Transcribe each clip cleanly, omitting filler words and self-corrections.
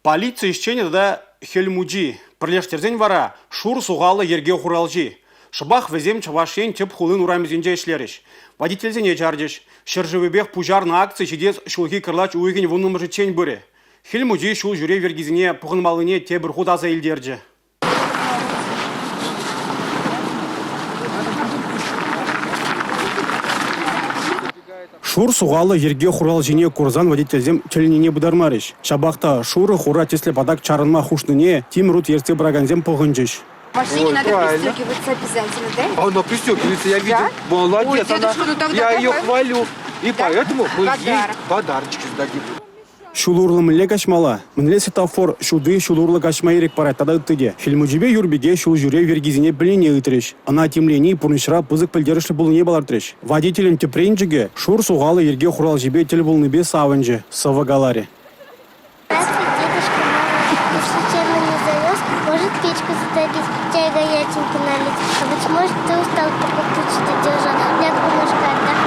Полици ӗҫченӗ тата Хӗл Мучи, пӗрлештерсен вара шур сухаллӑ йӗрке хуралҫи. Шӑпах вӗсем Чӑваш Ен тӗп хулин урамӗсенче ӗҫлерӗҫ, водительсене чарчӗҫ. Ҫӗршывӗпех пуҫарнӑ акци ҫитес ҫулхи кӑрлач уйӑхӗн 10-мӗшӗччен пырӗ. Хӗл Мучи ҫул ҫӳрев йӗркисене пӑхӑнмаллине тепӗр хут аса илтерчӗ. Шур сухаллӑ йӗрке хуралҫине курсан водительсем тӗлӗннине пытармарӗҫ. Ҫапах та шурӑ хура тӗслӗ патак чарӑнма хушнине тимӗр ут ертсе пыракансем пӑхӑнчӗҫ. Машине надо пристегиваться обязательно, да? Она пристегивается, я видел. Молодец, она, я ее хвалю. И поэтому мы ей подарочки дадим. Ҫул урлӑ мӗнле каҫмалла? Мӗнле светофор ҫути ҫул урлӑ каҫма ирӗк парать тата ытти те. Хӗл Мучипе Юр пике ҫул ҫӳрев йӗркисене пӗлнине ыйтрӗҫ. Ӑна тимлени пурнӑҫра пысӑк пӗлтерӗшлӗ пулнине палӑртрӗҫ. Водителӗн тӗпренчӗкӗ шур сухаллӑ йӗрке хуралҫипе тӗл пулнипе савӑнчӗ, сӑвӑ каларӗ. Здравствуй, дедушка Мороз. Уж случайно не завез, может печку затопить, чай горяченький налить. А быть может, ты устал, пока тучи держал. Ляг немножко отдохни,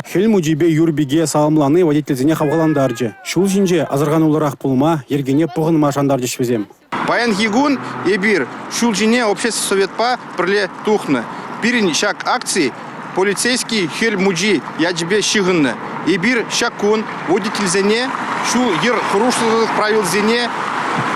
Хӗл Мучипе Юр пике саламлани водительсене хавхалантарчӗ. Ҫул ҫинче асӑрхануллӑрах пулма, йӗркене пӑхӑнма шантарчӗҫ вӗсем. Паянхи кун эпир ҫул ҫине общество советпа пӗрле тухнӑ. Пирӗн ҫак акци полицейский Хӗл Мучи ячӗпе ҫыхӑннӑ. Эпир ҫак кун водительсене ҫул-йӗр хӑрушсӑрлӑх правилисене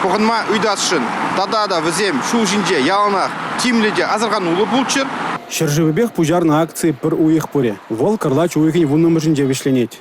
пӑхӑнма ыйтасшӑн. Тата та вӗсем ҫул ҫинче яланах тимлӗ те асӑрхануллӑ пулччӑр. Ҫӗршывӗпех пуҫарнӑ акци пӗр уйӑх пырӗ. Вӑл кӑрлач уйӑхӗн 10-мӗшӗнче вӗҫленет.